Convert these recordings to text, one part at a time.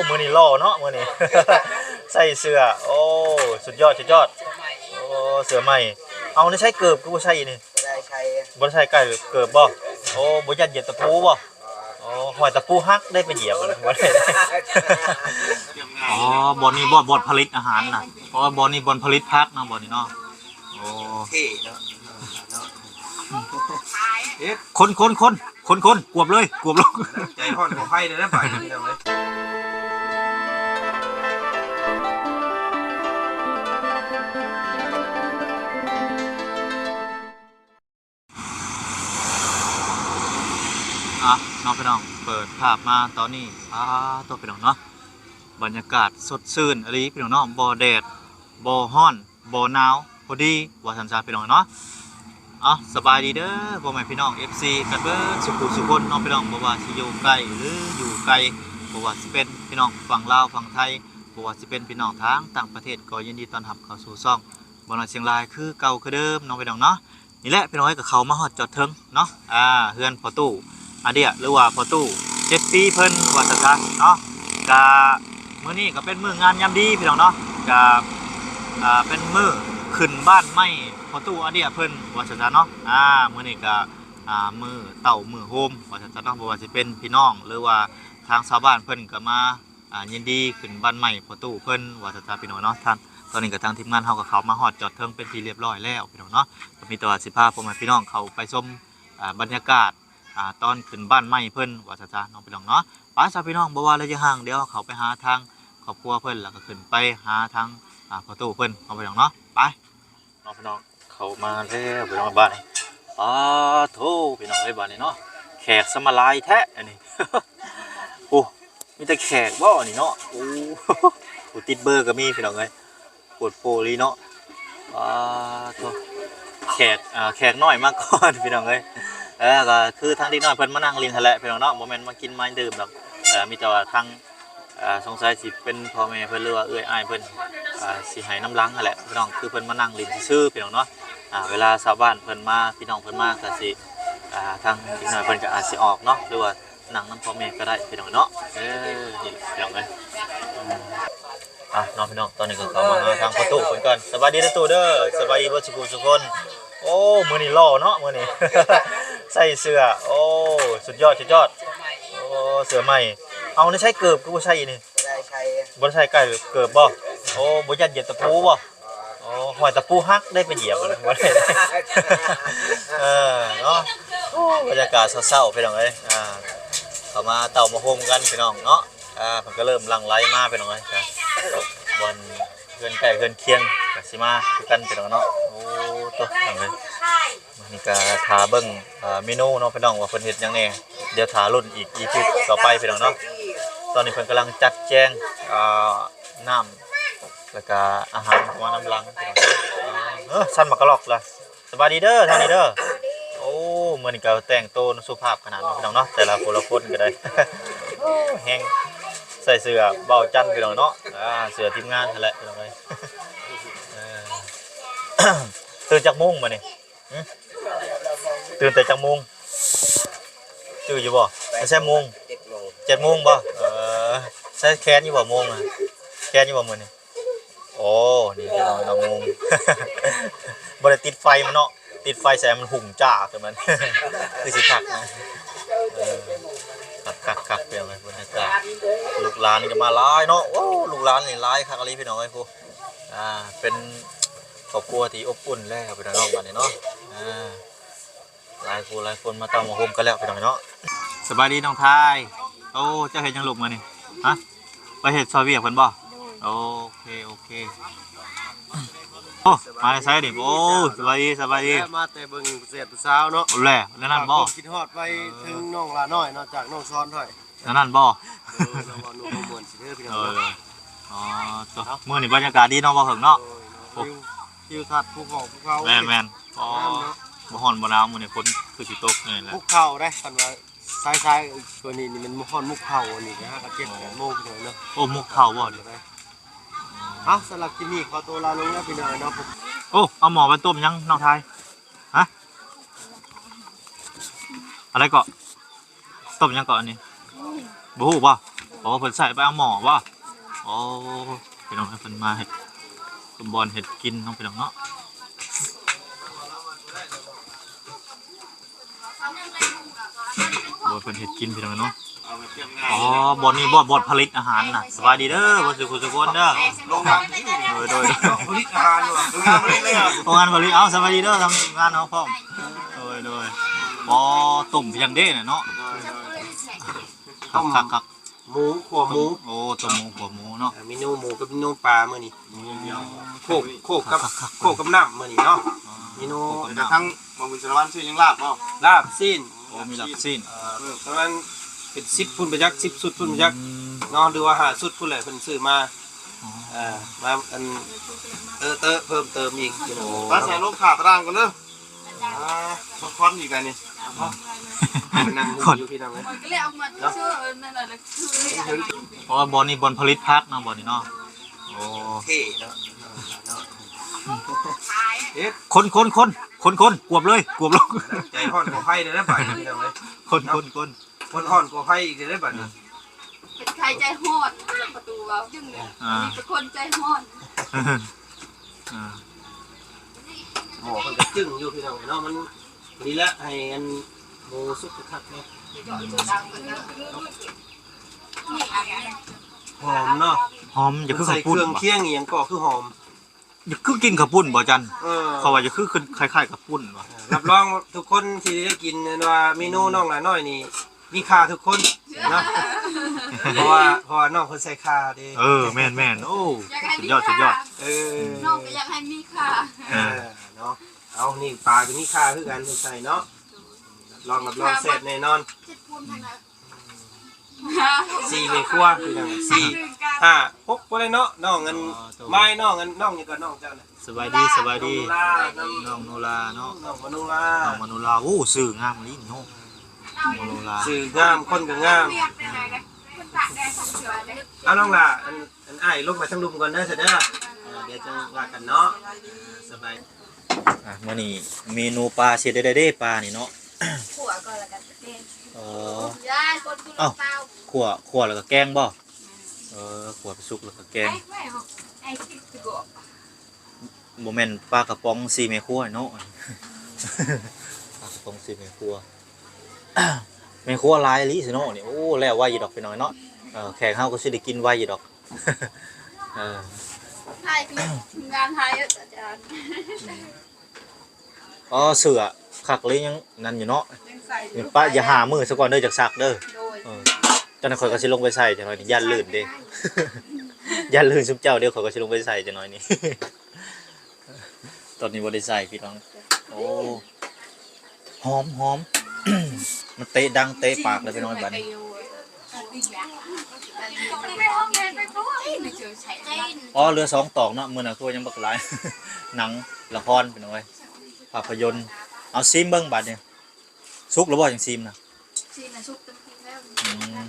ມື້ນີ້ຫຼໍ່ເນາະ ມື້ນີ້ ໃສ່ເສື້ອ ໂອ້ ສຸດຍອດ ສຸດຍອດ ໂອ້ ເສື້ອໃໝ່ ເອົາ ໃນໃຊ້ເກີບຄືບໍ່ໃສ່ນີ້ ບໍ່ໄດ້ໃສ່ ບໍ່ໄດ້ໃສ່ເກີບບໍ່? ໂອ້ ບໍ່ຢ້ານຢຽບຕະປູບໍ່? ອໍ ຫ້ອຍຕະປູຫັກໄດ້ໄປຢຽບ ບໍ່ໄດ້ ອໍ ບ່ອນນີ້ບໍ່ ບ່ອນຜະລິດອາຫານນະ ອໍ ບ່ອນນີ້ບ່ອນຜະລິດຜັກເນາະ ບ່ອນນີ້ເນາະ ໂອ້ ເທ່ເນາະ ເນາະ ເຮັດ ຄົນໆໆ ຄົນໆ ກວບເລີຍ ກວບລົງ ໃຈຮ້ອນບໍ່ໄພເດ້ອບາດນີ້ ພີ່ນ້ອງເອີຍ. ອ່ະ ເນາະ ພີ່ນ້ອງ ເປີດພາບມາຕອນນີ້ ປາໂທ້ ພີ່ນ້ອງເນາະ ບັນຍາກາດສົດຊື່ນອີ່ຫຼີ ພີ່ນ້ອງເນາະ ບໍ່ແດດ ບໍ່ຮ້ອນ ບໍ່ໜາວ ພໍດີ ວ່າຊັ້ນຊະ ພີ່ນ້ອງເນາະ. ເອົາ ສະບາຍດີເດີ ພໍ່ແມ່ພີ່ນ້ອງ ເອັຟຊີ ກັນເບິດສູ່ຜູ້ສູ່ຄົນເນາະ ພີ່ນ້ອງ ບໍ່ວ່າຊິຢູ່ໃກ້ ຫຼື ຢູ່ໄກ ບໍ່ວ່າຊິເປັນພີ່ນ້ອງຝັ່ງລາວ ຝັ່ງໄທ ບໍ່ວ່າຊິເປັນພີ່ນ້ອງທາງຕ່າງປະເທດ ກໍຍິນດີຕ້ອນຮັບເຂົ້າສູ່ຊ່ອງ ບ່າວນ້ອຍຊຽງລາຍ ຄືເກົ່າຄືເດີມເນາະ ພີ່ນ້ອງເນາະ. ນີ້ແຫຼະ ພີ່ນ້ອງເອີຍ ກໍເຂົ້າມາຮອດຈອດເຖິງເນາະ ອ່າ ເຮືອນພໍ່ຕູ້ອາເດຍ ຫຼືວ່າພໍ່ຕູ້ເຈັດປີເພິ່ນ ວ່າຊັ້ນຊະເນາະ. ກະມື້ນີ້ກໍເປັນມື້ງາມຍາມດີ ພີ່ນ້ອງເນາະ ກະ ອ່າ ເປັນມື້ຂຶ້ນບ້ານໃໝ່ພໍ່ຕູ້ອາເດຍເພິ່ນ ວ່າຊັ້ນຊະເນາະ. ອ່າ ມື້ນີ້ກະ ອ່າ ມື້ເຕົ້າມື້ໂຮມ ວ່າຊັ້ນຊະເນາະ ບໍ່ວ່າຊິເປັນພີ່ນ້ອງ ຫຼືວ່າທາງຊາວບ້ານເພິ່ນກໍມາ ອ່າ ຍິນດີຂຶ້ນບ້ານໃໝ່ພໍ່ຕູ້ເພິ່ນ ວ່າຊັ້ນຊະ ພີ່ນ້ອງເນາະ. ທາງ ຕອນນີ້ກໍທາງທີມງານເຮົາກໍເຂົ້າມາຮອດຈອດເຖິງເປັນທີ່ລຽບຮ້ອຍແລ້ວ ພີ່ນ້ອງເນາະ. ກໍມີແຕ່ວ່າຊິພາພໍ່ແມ່ພີ່ນ້ອງເຂົ້າໄປຊົມ ອ່າ ບັນຍາກາດ ອ່າ ຕອນຂຶ້ນບ້ານໃໝ່ເພິ່ນ ວ່າຊັ້ນຊະເນາະ ພີ່ນ້ອງເນາະ. ໄປຊະ ພີ່ນ້ອງ ບໍ່ວ່າລະຍະຫ່າງ ດຽວເຮົາເຂົ້າໄປຫາທາງຄອບຄົວເພິ່ນ ແລ້ວກໍຂຶ້ນໄປຫາທາງ ອ່າ ພໍ່ຕູ້ເພິ່ນເນາະ ພີ່ນ້ອງເນາະ. ໄປ ເນາະ ພີ່ນ້ອງ ເຂົ້າມາແລ້ວ ພີ່ນ້ອງ ບ້ານນີ້ ປາໂທ້ ພີ່ນ້ອງເອີຍ ບ້ານນີ້ເນາະ ແຂກສະມາຫຼາຍແທ້ອັນນີ້ ໂອ້ ມີແຕ່ແຂກບໍ່ອັນນີ້ເນາະ. ໂອ້ ຜູ້ຕິດເບີກໍມີ ພີ່ນ້ອງເອີຍ ໂພດໂພອີ່ຫຼີເນາະ ປາໂທ້ ແຂກ ອ່າ ແຂກນ້ອຍມາກ່ອນ ພີ່ນ້ອງເອີຍ. ເອີ ກໍຄືທາງເດັກນ້ອຍເພິ່ນມານັ່ງຫຼິ້ນຫັ້ນແຫຼະ ພີ່ນ້ອງເນາະ ບໍ່ແມ່ນມາກິນມາດື່ມດອກ ເອີ ມີແຕ່ວ່າທາງ ອ່າ ສົງໄສຊິເປັນພໍ່ແມ່ເພິ່ນ ຫຼືວ່າເອື້ອຍອ້າຍເພິ່ນ ອ່າ ຊິໃຫ້ນຳຫຼັງຫັ້ນແຫຼະ ພີ່ນ້ອງ ຄືເພິ່ນມານັ່ງຫຼິ້ນຊື່ໆ ພີ່ນ້ອງເນາະ. ອ່າ ເວລາຊາວບ້ານເພິ່ນມາ ພີ່ນ້ອງເພິ່ນມາກໍຊິ ອ່າ ທາງເດັກນ້ອຍເພິ່ນກໍອາດຊິອອກເນາະ ຫຼືວ່ານັ່ງນຳພໍ່ແມ່ກໍໄດ້ ພີ່ນ້ອງເນາະ. ເອີ ນີ້ແຫຼະ ພີ່ນ້ອງເອີຍ ອ່າ ເນາະ ພີ່ນ້ອງ ຕອນນີ້ກໍເຂົ້າມາຫາທາງພໍ່ຕູ້ເພິ່ນກ່ອນ. ສະບາຍດີເດີຕູ້ເດີ ສະບາຍດີເບິດສູ່ຜູ້ສູ່ຄົນ. ໂອ້ ມື້ນີ້ຫຼໍ່ເນາະ ມື້ນີ້ ໃສ່ເສື້ອ ໂອ້ ສຸດຍອດ ສຸດຍອດ ໂອ້ ເສື້ອໃໝ່ ເອົາ ໃນໃຊ້ເກີບຄືບໍ່ໃສ່ນີ້ ບໍ່ໄດ້ໃສ່ ບໍ່ໄດ້ໃສ່ເກີບບໍ່? ໂອ້ ບໍ່ຢ້ານຢຽບຕະປູບໍ່? ໂອ້ ຫ້ອຍຕະປູຫັກໄດ້ໄປຢຽບ ບໍ່ໄດ້ ເອີ ເນາະ. ໂອ້ ບັນຍາກາດເຊົ້າໆ ພີ່ນ້ອງເອີຍ ອ່າ ເຂົ້າມາເຕົ້າມາໂຮມກັນ ພີ່ນ້ອງເນາະ. ອ່າ ເພິ່ນກໍເລີ່ມຫຼັ່ງໄຫຼມາ ພີ່ນ້ອງເອີຍ ກະບ່ອນເຮືອນໃກ້ເຮືອນຄຽງກໍຊິມາຄືກັນ ພີ່ນ້ອງເນາະ. ໂອ້ ໂຕ ພີ່ນ້ອງເອີຍ ນີ້ກໍຖ້າເບິ່ງ ເອີ ເມນູເນາະ ພີ່ນ້ອງ ວ່າເພິ່ນເຮັດຫຍັງແດ່ ດຽວຖ້າລຸ້ນອີກ ອີພີ ຕໍ່ໄປ ພີ່ນ້ອງເນາະ. ຕອນນີ້ເພິ່ນກຳລັງຈັດແຈງ ເອີ ນ້ຳ ແລ້ວກໍອາຫານມານຳຫຼັງ ພີ່ນ້ອງ. ເອີ ຊັ້ນໝາກກະລອກລະ ສະບາຍດີເດີ ທາງນີ້ເດີ. ໂອ້ ມື້ນີ້ກໍແຕ່ງໂຕສຸພາບຂະໜາດເນາະ ພີ່ນ້ອງເນາະ ແຕ່ລະຜູ້ລະຄົນກໍໄດ້ ໂອ້ ແຮງໃສ່ເສື້ອເບົາຈັນ ພີ່ນ້ອງເນາະ ອ່າ ເສື້ອທີມງານຫັ້ນແຫຼະ ພີ່ນ້ອງເອີຍ. ເອີ ຕື່ນຈັກໂມງມື້ນີ້? ຫື? ຕື່ນແຕ່ຈັກໂມງ? ຈື່ຢູ່ບໍ່? ແຕ່ແຊໂມງ? ເຈັດໂມງ ເຈັດໂມງບໍ່? ເອີ ໃສ່ແຄນຢູ່ບໍ່ໂມງນະ? ແຄນຢູ່ບໍ່ມື້ນີ້? ໂອ້ ນີ້ພີ່ນ້ອງເນາະ ໂມງ ບໍ່ໄດ້ຕິດໄຟມັນເນາະ ຕິດໄຟໃສ່ມັນຫຸ່ງຈ້າຄືມັນ ຄືຊິຄັກນະ. ເອີ ຄັກໆໆ ພີ່ນ້ອງເອີຍ ບັນຍາກາດ ລູກຫຼານກໍມາຫຼາຍເນາະ. ໂອ້ ລູກຫຼານນີ້ຫຼາຍຄັກອີ່ຫຼີ ພີ່ນ້ອງເອີຍ ຜູ້ ອ່າ ເປັນຄອບຄົວທີ່ອົບອຸ່ນແລ້ວ ພີ່ນ້ອງເນາະ ບັດນີ້ເນາະ. ອ່າ ຫຼາຍຜູ້ຫຼາຍຄົນມາເຕົ້າມາໂຮມກັນແລ້ວ ພີ່ນ້ອງເນາະ. ສະບາຍດີນ້ອງທາຍ. ໂອ້ ເຈົ້າເຮັດຫຍັງລູກມື້ນີ້? ຮະ? ໄປເຮັດຊ່ອຍວຽກເພິ່ນບໍ່? ໂດຍ. ໂອເຄ ໂອເຄ. ໂອ້ ມາແຕ່ໃສນີ້? ໂອ້ ສະບາຍດີ ສະບາຍດີ. ມາແຕ່ເບິ່ງຜູ້ແຊບຜູ້ສາວເນາະ. ແລ້ວ ແນວນັ້ນບໍ່? ຝາກຄວາມຄິດຮອດໄປເຖິງນ້ອງຫຼ້ານ້ອຍເນາະ ຈາກນ້ອງຊອນຂ້ອຍ. ແນວນັ້ນບໍ່? ເອີ ລາວເວົ້າມ່ວນໆ ຊິເດີ ພີ່ນ້ອງເນາະ. ເອີ ອໍ ໂຕ ມື້ນີ້ບັນຍາກາດດີເນາະ ບໍ່ເຖິງເນາະ. ໂດຍ ໂອ້ ວິວ ທິວທັດພູເຂົາ ພູເຂົາ. ແມ່ນໆ. ອໍ ງາມເນາະ ບໍ່ຮ້ອນບໍ່ໜາວມື້ນີ້ ຝົນຄືຊິຕົກນີ້ແຫຼະ. ພູເຂົາເດ້ ຄັນວ່າສາຍໆ ຕົວນີ້ນີ້ແມ່ນຮ້ອນພູເຂົາ ອັນນີ້ນະ ກໍເຈັດແປດໂມງເລີຍເນາະ. ໂອ້ ພູເຂົາບໍ່ນີ້? ເອົາ ສຳລັບຄລິບນີ້ຂໍຕົວລາລົງແລ້ວ ພີ່ນ້ອງເນາະ. ໂອ້ ເອົາໝໍ້ໄປຕົ້ມຫຍັງນ້ອງທາຍ? ຮະ? ອັນໃດເກາະ? ຕົ້ມຫຍັງເກາະອັນນີ້? ບໍ່ຮູ້ບໍ່? ອໍ ເພິ່ນໃສ່ໄປເອົາໝໍ້ບໍ່? ອໍ ພີ່ນ້ອງເອີຍ ເພິ່ນມາເຮັດ ເປັນບ່ອນເຮັດກິນເນາະ ພີ່ນ້ອງເນາະ. ໂອ້ຍ ເພິ່ນເຮັດກິນ ພີ່ນ້ອງເນາະ. ອໍ ບ່ອນນີ້ບໍ່ ບ່ອນຜະລິດອາຫານນະ. ສະບາຍດີເດີ ເບິດສູ່ຜູ້ສູ່ຄົນເດີ. ໂດຍ ໂດຍ ໂດຍ. ຜະລິດອາຫານ ໂຮງງານຜະລິດເລີຍ. ໂຮງງານຜະລິດ. ເອົາ ສະບາຍດີເດີ ທາງງານເຮົາພ້ອມ. ໂດຍ ໂດຍ. ອໍ ຕົ້ມຫຍັງເດ້ນະເນາະ. ໂດຍ ໂດຍ. ຄັກໆ. ໝູ ຂົ້ວໝູ. ໂອ້ ຕົ້ມໝູ ຂົ້ວໝູເນາະ. ເອີ ເມນູໝູກັບເມນູປາມື້ນີ້. ໂອ້ ໂຄກ ໂຄກກັບ ຄັກໆໆ ໂຄກກັບນ້ຳມື້ນີ້ເນາະ. ອໍ ເມນູ ໂຄກກັບນ້ຳ. ແຕ່ທາງໝໍບຸນສາລະວັນຊື້ຫຍັງ ລາບບໍ່? ລາບຊີ້ນ. ໂອ້ ມີລາບຊີ້ນ. ເອີ ປະມານເປັນສິບພຸ້ນບໍ່ຈັກ ສິບຊຸດພຸ້ນບໍ່ຈັກ. ອືມ ເນາະ ຫຼືວ່າຫ້າຊຸດພຸ້ນແຫຼະ ເພິ່ນຊື້ມາ. ອໍ ເອີ ມາອັນ ເຕີເຕີເພີ່ມເຕີມອີກ. ໂອ້ ໄປໃສ່ລົງຄ່າຕາລາງກ່ອນເດີ. ອ່າ ຄອນອີກແລ້ວນີ້ ມານັ່ງຢູ່ພີ່ນ້ອງເອີຍ. ເພາະວ່າບ່ອນນີ້ບ່ອນຜະລິດຜັກເນາະ ບ່ອນນີ້ເນາະ. ໂອ້ ເທ່ເນາະ. ເຮັດ ຄົນໆໆ ກວບເລີຍ ກວບລົງ. ໃຈຮ້ອນກໍໄຟເດີບາດນີ້ ພີ່ນ້ອງເອີຍ. ຄົນໆໆ ຄົນຮ້ອນກໍໄຟອີກເດີບາດນີ້. ເປັນໃຄໃຈຮ້ອນ ປະຕູເວົ້າຈຶ່ງເລີຍ. ອ່າ ມີແຕ່ຄົນໃຈຮ້ອນ. ອ່າ ໝໍ້ເພິ່ນກໍຈຶ່ງຢູ່ພີ່ນ້ອງເນາະ. ມັນ ນີ້ແຫຼະ ໃຫ້ອັນໝູສຸກຄັກໆເນາະ. ຫອມເນາະ ຫອມ. ຢາກຄືເຂົ້າປຸ້ນ ເພິ່ນໃສ່ເຄື່ອງຄຽງອີ່ຫຍັງກໍຄືຫອມ. ຢາກຄືກິນເຂົ້າປຸ້ນບໍ່ ຈັນ? ເອີ ເພາະວ່າຢາກຄື ຄືຄ້າຍໆເຂົ້າປຸ້ນວ່າ. ເອີ ຮັບຮອງທຸກຄົນທີ່ໄດ້ກິນ ເອີ້ນວ່າເມນູນ້ອງຫຼ້ານ້ອຍນີ້ ມີຄ່າທຸກຄົນເນາະ. ເພາະວ່າ ເພາະວ່ານ້ອງເພິ່ນໃສ່ຂ່າເດ້. ເອີ ແມ່ນໆ. ໂອ້ ສຸດຍອດ ສຸດຍອດ. ເອີ ນ້ອງກໍຢາກໃຫ້ມີຄ່າ. ເອີ ເນາະ. ເອົາ ນີ້ປາກໍມີຄ່າຄືກັນ ເພິ່ນໃສ່ເນາະ. ຮັບຮອງ ຮັບຮອງແຊບແນ່ນອນ. ເຈັດຄົນຫັ້ນນະ. ສີ່ແມ່ຄົວ ພີ່ນ້ອງ ສີ່ ຫ້າ ຫົກ ບໍ່ໄດ້ເນາະ. ນ້ອງອັນ ອໍ ໂຕ ມາຍ ນ້ອງອັນ ນ້ອງຫຍັງກໍ ນ້ອງເຈົ້ານະ. ສະບາຍດີ ສະບາຍດີ ນ້ອງໂນລາເນາະ. ນ້ອງມະໂນລາ ນ້ອງມະໂນລາ. ໂອ້ ຊື່ງາມອີ່ຫຼີເນາະ ມະໂນລາ. ຊື່ງາມ ຄົນກໍງາມ. ເອົາ ນ້ອງຫຼ້າ ອັນ ອັນອ້າຍລົງໄປທາງລຸ່ມກ່ອນເດີ ຊະເດີ. ເອີ ດຽວຈັ່ງວ່າກັນເນາະ. ສະບາຍ. ອ່າ ມື້ນີ້ເມນູປາຊິເຮັດໄດ້ເດ້ ປານີ້ເນາະ. ຂົ້ວກ່ອນ ແລ້ວກໍແກງ. ອໍ ເອົ້າ ຂົ້ວ ຂົ້ວແລ້ວກໍແກງບໍ່? ເອີ ຂົ້ວໄປສຸກແລ້ວກໍແກງ. ບໍ່ແມ່ນປາກະປ໋ອງສີ່ແມ່ຄົວເນາະ. ປາກະປ໋ອງສີ່ແມ່ຄົວ. ແມ່ຄົວຫຼາຍອີ່ຫຼີຊິເນາະນີ້. ໂອ້ ແລ້ວໄວຢູ່ດອກ ພີ່ນ້ອງເນາະ. ເອີ ແຂກເຮົາກໍຊິໄດ້ກິນໄວຢູ່ດອກ. ເອີ ຖ່າຍຄລິບ ງານຖ່າຍ ອາຈານ. ອໍ ເສື້ອຄັກເລີຍ ຍັງນັ້ນຢູ່ເນາະ. ຍັງໃສ່ຢູ່. ປະ ຢ່າຫ້າມື້ຊະກ່ອນເດີ ຈັກຊັກເດີ. ໂດຍ. ເອີ ຈັ່ງນັ້ນຂ້ອຍກໍຊິລົງໄປໃສ່ຈັກໜ້ອຍນີ້ ຢ້ານລື່ນເດ້. ຢ້ານລື່ນຊຸມເຈົ້າເດ້ ຂ້ອຍກໍຊິລົງໄປໃສ່ຈັກໜ້ອຍນີ້. ຕອນນີ້ບໍ່ໄດ້ໃສ່ ພີ່ນ້ອງ. ໂອ້ ຫອມ ຫອມ. ມັນເຕະດັງເຕະປາກເລີຍ ພີ່ນ້ອງ ບາດນີ້. ອໍ ເຫຼືອສອງຕອກເນາະ ມື້ນັ້ນຄືວ່າຍັງບັກຫຼາຍ. ໜັງ ລະຄອນ ພີ່ນ້ອງເອີຍ ພາບພະຍົນ. ເອົາ ຊີມເບິ່ງບາດນີ້. ສຸກແລ້ວບໍ່ ຈັ່ງຊີມນະ? ຊີມນະ ສຸກເຕັມທີ່ແລ້ວ. ອືມ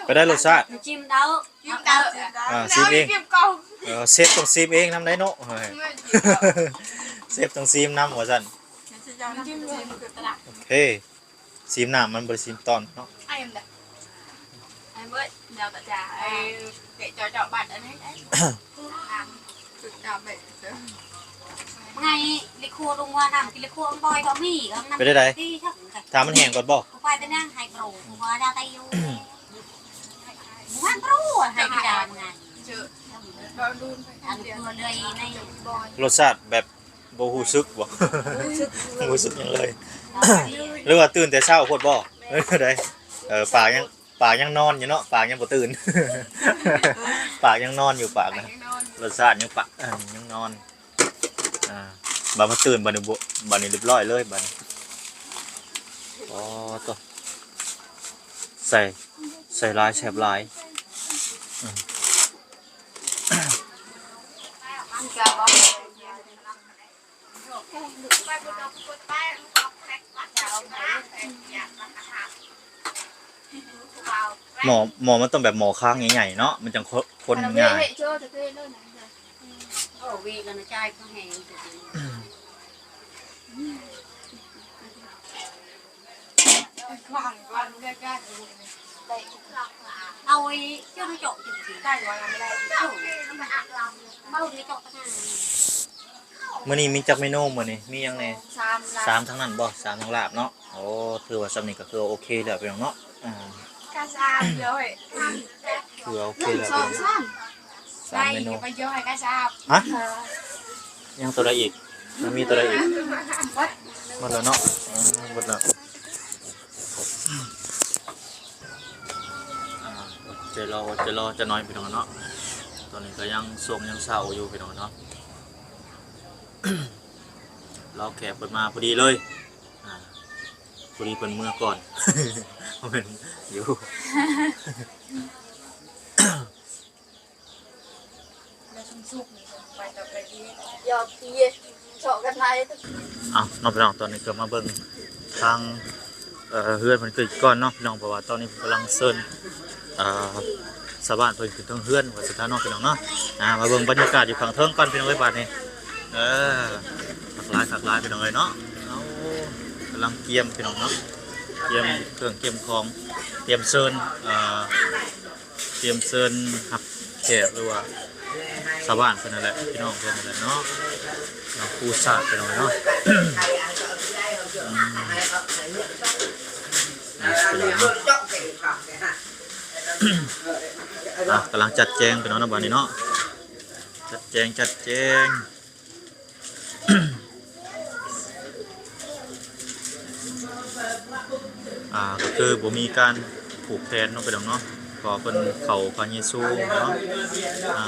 ໄປໄດ້ລົດຊາດ? ຊີມເດີ ຊີມເດີ. ອ່າ ຊີມເອງ. ເອີ ເຊຟຕ້ອງຊີມເອງນຳໄດ໋ເນາະ. ເຊຟຕ້ອງຊີມນຳວ່າຊັ້ນ. ໂອເຄ ຊີມນ້ຳມັນ ບໍ່ໄດ້ຊີມຕອນເນາະ. ໄງ ລິຄົວລົງວ່ານ້ຳກິນລິຄົວອອງບອຍກໍມີ ກໍນ້ຳ ເປັນໄດ໋? ຖ້າມັນແຫ້ງກ່ອນບໍ່? ໄປເປັນຫຍັງ ໃຫ້ໂປຣ ວ່າດາໄຕຢູ່ ບໍ່ມັນໂປຣ ໃຫ້ພິດາ ມັນໄງ ອັນເພື່ອເລີຍໃນ ລົດຊາດແບບ ບໍ່ຮູ້ສຶກບໍ່? ບໍ່ຮູ້ສຶກຫຍັງເລີຍ ຫຼືວ່າຕື່ນແຕ່ເຊົ້າໂພດບໍ່? ເອີ ປາກຍັງ ປາກຍັງນອນຢູ່ເນາະ ປາກຍັງບໍ່ຕື່ນ ປາກຍັງນອນຢູ່ ປາກນະ ປາກຍັງນອນ ລົດຊາດຍັງປະ ຍັງນອນ. ອ່າ ບາດມາຕື່ນ ບາດນີ້ ບາດນີ້ລຽບຮ້ອຍເລີຍບາດນີ້. ອໍ ໂຕ ໃສ່ ໃສ່ຫຼາຍແຊບຫຼາຍ. ໝໍ້ ໝໍ້ມັນຕ້ອງແບບໝໍ້ຄາງໃຫຍ່ໆເນາະ ມັນຈັ່ງຄົນງ່າຍ. ເອົາໄອ້ເຈົ້າເຈາະ ເອົາໄດ້ເຈົ້າ ເອົາໄດ້ເຈົ້າ ມື້ນີ້ມີຈັກເມນູ? ມື້ນີ້ມີຫຍັງແດ່? ສາມ ສາມທັງນັ້ນບໍ່? ສາມທັງລາບເນາະ. ໂອ້ ຖືວ່າຊ່ຳນີ້ກໍຄືໂອເຄແລ້ວພີ່ນ້ອງເນາະ. ອ່າ ກະສາມເດີ ຖືວ່າໂອເຄແລ້ວ ສອງ ພີ່ນ້ອງ ສາມ ສາມເມນູ ໄດ້ຢູ່ ໄປເດີ ກະສາມ. ຮະ? ຍັງຕົວໃດອີກ? ມັນມີຕົວໃດອີກ? ໝົດ ໝົດແລ້ວເນາະ. ອ່າ ໝົດແລ້ວ. ອ່າ ອດໃຈລໍ ອດໃຈລໍຈັກໜ້ອຍພີ່ນ້ອງເນາະ. ຕອນນີ້ກໍຍັງຊ່ວງຍັງເຊົ້າຢູ່ພີ່ນ້ອງເນາະ. ລໍແຂກເພິ່ນມາພໍດີເລີຍ. ອ່າ ພໍດີເພິ່ນເມືອກ່ອນ ບໍ່ແມ່ນຢູ່. ເອົາເນາະພີ່ນ້ອງ ຕອນນີ້ກໍມາເບິ່ງທາງ ເອີ ເຮືອນເພິ່ນຄືກ່ອນເນາະພີ່ນ້ອງ ເພາະວ່າຕອນນີ້ເພິ່ນກຳລັງເຊີນ ເອີ ຊາວບ້ານເພິ່ນຂຶ້ນເທິງເຮືອນວ່າຊັ້ນເນາະພີ່ນ້ອງເນາະ. ອ່າ ມາເບິ່ງບັນຍາກາດຢູ່ຂ້າງເທິງກ່ອນພີ່ນ້ອງເອີຍ ບາດນີ້. ເອີ ຄັກຫຼາຍ ຄັກຫຼາຍພີ່ນ້ອງເອີຍເນາະ. ເອົາ ກຳລັງກຽມພີ່ນ້ອງເນາະ ກຽມເຄື່ອງກຽມຂອງ ກຽມເຊີນ ເອີ ກຽມເຊີນຮັບແຂກ ຫຼືວ່າຊາວບ້ານເພິ່ນນັ້ນແຫຼະ ພີ່ນ້ອງເພິ່ນນັ້ນແຫຼະເນາະ. ເນາະ ປູຊາດພີ່ນ້ອງເນາະ. ອືມ ອ່ະ ພີ່ນ້ອງເນາະ ອ່ະ ກຳລັງຈັດແຈງພີ່ນ້ອງເນາະ ບາດນີ້ເນາະ ຈັດແຈງ ຈັດແຈງ. ອ່າ ກໍຄືບໍ່ມີການຜູກແຂນເນາະ ພີ່ນ້ອງເນາະ ເພາະວ່າເພິ່ນເຂົ້າພະເຢຊູ ເນາະ. ອ່າ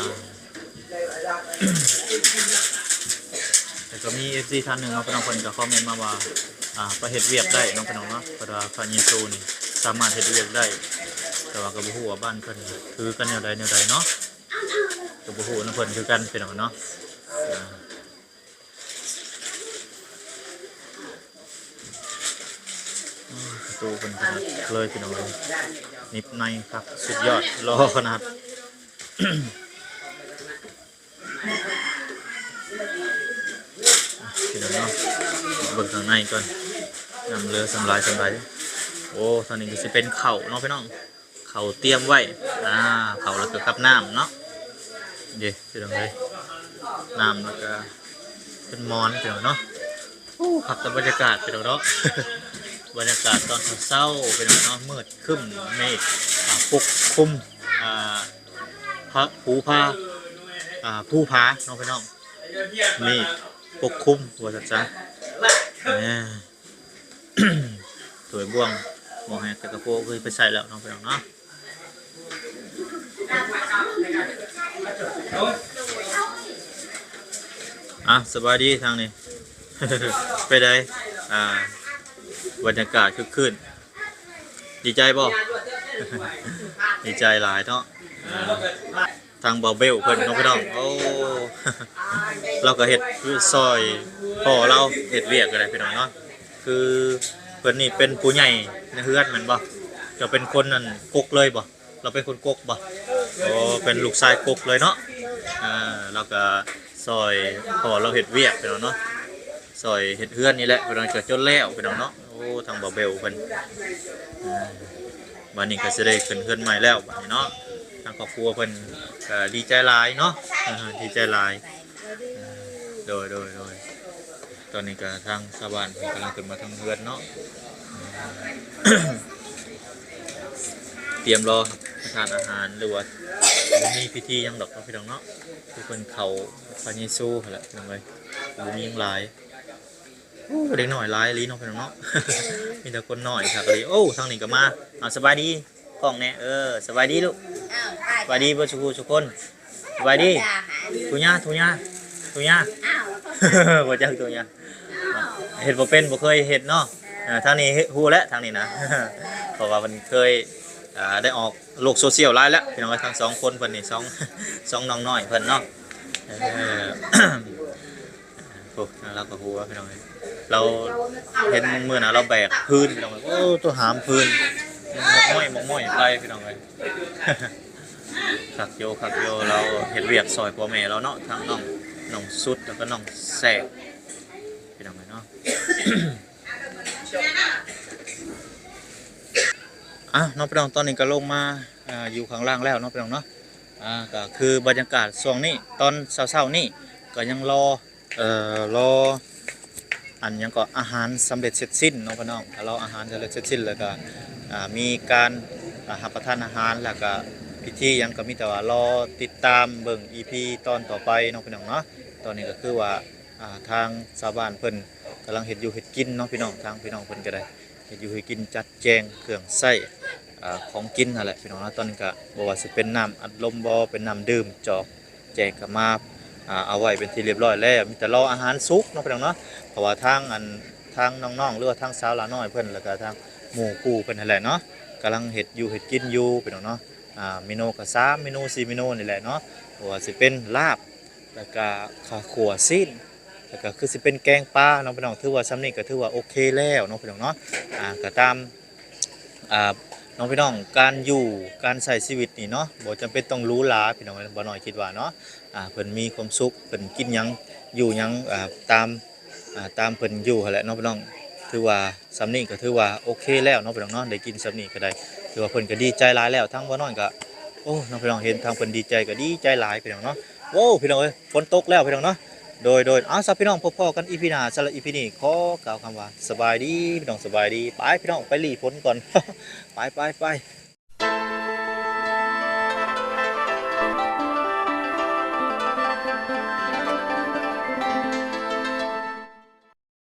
ແລ້ວກໍມີເອັຟຊີທ່ານໜຶ່ງເນາະ ພີ່ນ້ອງ ເພິ່ນກໍຄອມເມັນມາວ່າ ອ່າ ໄປເຮັດວຽກໄດ້ເນາະ ພີ່ນ້ອງເນາະ ເພາະວ່າພະເຢຊູນີ້ສາມາດເຮັດວຽກໄດ້ ແຕ່ວ່າກໍບໍ່ຮູ້ວ່າບ້ານເພິ່ນຖືກັນແນວໃດແນວໃດເນາະ. ກໍບໍ່ຮູ້ນຳເພິ່ນຄືກັນພີ່ນ້ອງເນາະ. ອ່າ ປະຕູເພິ່ນຂະໜາດເລີຍພີ່ນ້ອງເອີຍ ນິບໃນຄັກສຸດຍອດ ຫຼໍ່ຂະໜາດ. ພີ່ນ້ອງເນາະ ເບິ່ງຂ້າງໃນກ່ອນ ນ້ຳເຫຼືອສ່ຳຫຼາຍສ່ຳຫຼາຍ. ໂອ້ ທາງນີ້ກໍຊິເປັນເຂົ້າເນາະ ພີ່ນ້ອງ. ເຂົ້າຕຽມໄວ້ ອ່າ ເຂົ້າແລ້ວກໍກັບນ້ຳເນາະ. ເດ້ ພີ່ນ້ອງເອີຍ ນ້ຳແລ້ວກໍເປັນໝອນ ພີ່ນ້ອງເນາະ. ໂອ້ ຄັກແຕ່ບັນຍາກາດ ພີ່ນ້ອງເນາະ ບັນຍາກາດຕອນເຊົ້າໆ ພີ່ນ້ອງເນາະ ມືດຄຶ້ມ ເມກ ອ່າ ປົກຄຸມ ອ່າ ພະ ພູຜາ ອ່າ ພູຜາເນາະ ພີ່ນ້ອງ ເມກປົກຄຸມວ່າຊັ້ນຊະ. ເອີ ຖ້ວຍບ່ວງ ໝໍ້ແຮງ ແຕ່ກະໂປຄືໄປໃສ່ແລ້ວເນາະ ພີ່ນ້ອງເນາະ. ອ່ະ ສະບາຍດີທາງນີ້ ເປັນໃດ? ອ່າ ບັນຍາກາດຄຶກຄື້ນ ດີໃຈບໍ່? ດີໃຈຫຼາຍເນາະ. ອ່າ ທາງບ່າວເບວເພິ່ນເນາະ ພີ່ນ້ອງ. ໂອ້ ລາວກໍເຮັດຊ່ອຍພໍ່ລາວເຮັດວຽກກໍໄດ້ ພີ່ນ້ອງເນາະ. ຄືເພິ່ນນີ້ເປັນຜູ້ໃຫຍ່ໃນເຮືອນແມ່ນບໍ່? ເຈົ້າເປັນຄົນນັ້ນກົກເລີຍບໍ່? ລາວເປັນຄົນກົກບໍ່? ໂອ້ ເປັນລູກຊາຍກົກເລີຍເນາະ. ເອີ ລາວກໍຊ່ອຍພໍ່ລາວເຮັດວຽກ ພີ່ນ້ອງເນາະ ຊ່ອຍເຮັດເຮືອນນີ້ແຫຼະ ພີ່ນ້ອງ ກໍຈົນແລ້ວ ພີ່ນ້ອງເນາະ. ໂອ້ ທາງບ່າວເບວເພິ່ນ ອ່າ ບາດນີ້ກໍຊິໄດ້ຂຶ້ນເຮືອນໃໝ່ແລ້ວບາດນີ້ເນາະ. ທາງຄອບຄົວເພິ່ນກໍດີໃຈຫຼາຍເນາະ ເອີ ດີໃຈຫຼາຍ. ເອີ ໂດຍ ໂດຍ ໂດຍ ຕອນນີ້ກໍທາງຊາວບ້ານເພິ່ນກຳລັງຂຶ້ນມາທາງເຮືອນເນາະ ຕຽມລໍຮັບປະທານອາຫານ ຫຼືວ່າບໍ່ມີພິທີຫຍັງດອກເນາະ ພີ່ນ້ອງເນາະ. ຄືເພິ່ນເຂົ້າພະເຢຊູຫັ້ນແຫຼະ ພີ່ນ້ອງເອີຍ ບໍ່ມີຫຍັງຫຼາຍ. ໂອ້ ເດັກນ້ອຍຫຼາຍອີ່ຫຼີເນາະ ພີ່ນ້ອງເນາະ ມີແຕ່ຄົນນ້ອຍຄັກອີ່ຫຼີ. ໂອ້ ທາງນີ້ກໍມາ. ເອົາ ສະບາຍດີກ້ອງແດ່. ເອີ ສະບາຍດີລູກ. ສະບາຍດີເບິດສູ່ຜູ້ສູ່ຄົນ. ສະບາຍດີ ທຸຍາ ທຸຍາ ທຸຍາ. ບໍ່ຈັກທຸຍາ ເຮັດບໍ່ເປັນ ບໍ່ເຄີຍເຮັດເນາະ. ເອີ ທາງນີ້ຮູ້ແລ້ວ ທາງນີ້ນະ ເພາະວ່າເພິ່ນເຄີຍ ອ່າ ໄດ້ອອກໂລກໂຊຊຽວຫຼາຍແລ້ວ ພີ່ນ້ອງເອີຍ. ທັງສອງຄົນເພິ່ນນີ້ ສອງ ສອງນ້ອງນ້ອຍເພິ່ນເນາະ. ເອີ ໂອ້ ລາວກໍຮູ້ວ່າ ພີ່ນ້ອງເອີຍ ລາວເຫັນມື້ນັ້ນລາວແບກພື້ນ ພີ່ນ້ອງເອີຍ. ໂອ້ ໂຕຫາມພື້ນ ໝາກມ້ອຍ ໝາກມ້ອຍໄປ ພີ່ນ້ອງເອີຍ. ຄັກຢູ່ ຄັກຢູ່ ລາວເຮັດວຽກຊ່ອຍພໍ່ແມ່ລາວເນາະ ທັງນ້ອງ ນ້ອງສຸດ ແລ້ວກໍນ້ອງແຊກ ພີ່ນ້ອງເອີຍເນາະ. ອ່ະ ເນາະພີ່ນ້ອງ ຕອນນີ້ກໍລົງມາ ອ່າ ຢູ່ຂ້າງລ່າງແລ້ວເນາະພີ່ນ້ອງເນາະ. ອ່າ ກໍຄືບັນຍາກາດຊ່ວງນີ້ ຕອນເຊົ້າໆນີ້ ກໍຍັງລໍ ເອີ ລໍອັນຫຍັງເກາະ ອາຫານສຳເລັດເສັດສິ້ນເນາະພີ່ນ້ອງ. ກໍລໍອາຫານສຳເລັດເສັດສິ້ນ ແລ້ວກໍ ອ່າ ມີການ ອ່າ ຮັບປະທານອາຫານ ແລ້ວກໍພິທີຫຍັງ ກໍມີແຕ່ວ່າລໍຕິດຕາມເບິ່ງອີພີຕອນຕໍ່ໄປເນາະພີ່ນ້ອງເນາະ. ຕອນນີ້ກໍຄືວ່າ ອ່າ ທາງຊາວບ້ານເພິ່ນກຳລັງເຮັດຢູ່ເຮັດກິນເນາະພີ່ນ້ອງ. ທາງພີ່ນ້ອງເພິ່ນກໍໄດ້ເຮັດຢູ່ເຮັດກິນ ຈັດແຈງເຄື່ອງໃຊ້ ອ່າ ຂອງກິນຫັ້ນແຫຼະພີ່ນ້ອງເນາະ. ຕອນນີ້ກໍບໍ່ວ່າຊິເປັນນ້ຳອັດລົມບໍ ເປັນນ້ຳດື່ມຈອກແຈກກໍມາ ອ່າ ເອົາໄວ້ເປັນທີ່ຮຽບຮ້ອຍແລ້ວ ມີແຕ່ລໍອາຫານສຸກເນາະພີ່ນ້ອງເນາະ. ເພາະວ່າທາງອັນ ທາງນ້ອງໆ ຫຼືວ່າທາງສາວລານ້ອຍເພິ່ນ ແລ້ວກໍທາງໝູ່ຄູ່ເພິ່ນຫັ້ນແຫຼະເນາະ ກຳລັງເຮັດຢູ່ເຮັດກິນຢູ່ພີ່ນ້ອງເນາະ. ອ່າ ເມນູກໍສາມເມນູ ສີ່ເມນູນີ້ແຫຼະເນາະ ບໍ່ວ່າຊິເປັນລາບ ແລ້ວກະຂ້າຂົ້ວຊີ້ນ ແລ້ວກະຄືຊິເປັນແກງປາເນາະພີ່ນ້ອງ. ຖືວ່າຊ່ຳນີ້ກໍຖືວ່າໂອເຄແລ້ວເນາະພີ່ນ້ອງເນາະ. ອ່າ ກໍຕາມ ອ່າ ເນາະພີ່ນ້ອງ ການຢູ່ການໃຊ້ຊີວິດນີ້ເນາະ ບໍ່ຈຳເປັນຕ້ອງຫຼູຫຼາພີ່ນ້ອງ. ບ່າວນ້ອຍຄິດວ່າເນາະ ອ່າ ເພິ່ນມີຄວາມສຸກ ເພິ່ນກິນຫຍັງຢູ່ຫຍັງ ອ່າ ຕາມ ອ່າ ຕາມເພິ່ນຢູ່ຫັ້ນແຫຼະເນາະພີ່ນ້ອງ. ຖືວ່າຊ່ຳນີ້ກໍຖືວ່າໂອເຄແລ້ວເນາະພີ່ນ້ອງເນາະ ໄດ້ກິນຊ່ຳນີ້ກໍໄດ້ ຖືວ່າເພິ່ນກໍດີໃຈຫຼາຍແລ້ວ. ທາງບ່າວນ້ອຍກໍ ໂອ້ ເນາະພີ່ນ້ອງ ເຫັນທາງເພິ່ນດີໃຈກໍດີໃຈຫຼາຍພີ່ນ້ອງເນາະ. ໂອ້ ພີ່ນ້ອງເອີຍ ຝົນຕົກແລ້ວພີ່ນ້ອງເນາະ. ໂດຍ ໂດຍ ເອົາຊະພີ່ນ້ອງ ພົບພໍ້ກັນອີພີໜ້າ. ສຳລັບອີພີນີ້ຂໍກ່າວຄຳວ່າສະບາຍດີພີ່ນ້ອງ ສະບາຍດີ. ໄປພີ່ນ້ອງ ໄປຫຼີ່ຝົນກ່ອນ ໄປ ໄປ ໄປ.